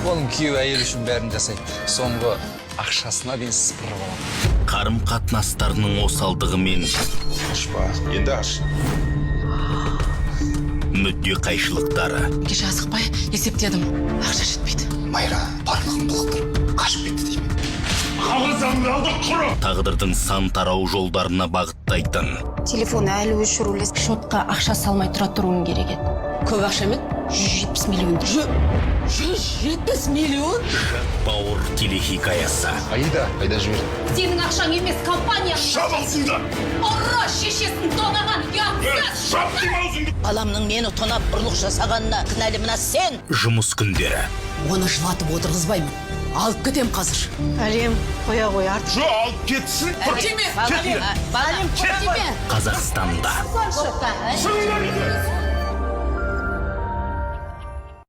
Оның күйеуі әйел үшін бәрін жасайды. Соңғы ақшасына дейін сыпырып алады. Қарым қатынастарының осалдығымен Ашпа, енді аш. Мүдде қайшылықтары. Кеше асықпай есептедім, ақша жетпейді. Майра барлығын бұлықтырып қашып кетті деймін. Тағдырдың сан тарау жолдарына бағыттайтын Телефон әлі өшірулі. Шотқа ақша салмай тұра тұруың керек еді. Көп ақша ма? 170 миллион, 170 миллион. Бауыр телехикаясы. Аида, айда жібер. Сенің ақшаң емес, компания. Жап аузыңды! Ұры, шешесін тонаған ұятсыз! Баламның мені тонап, ұрлық жасағанына кінәлі мына сен. Жұмыс күндері. Оны жылатып отырғызбаймын, алып кетем қазір. Әлем, қоя ғой, артық. Тиме! Балам. Қазақстанда. Тоқта.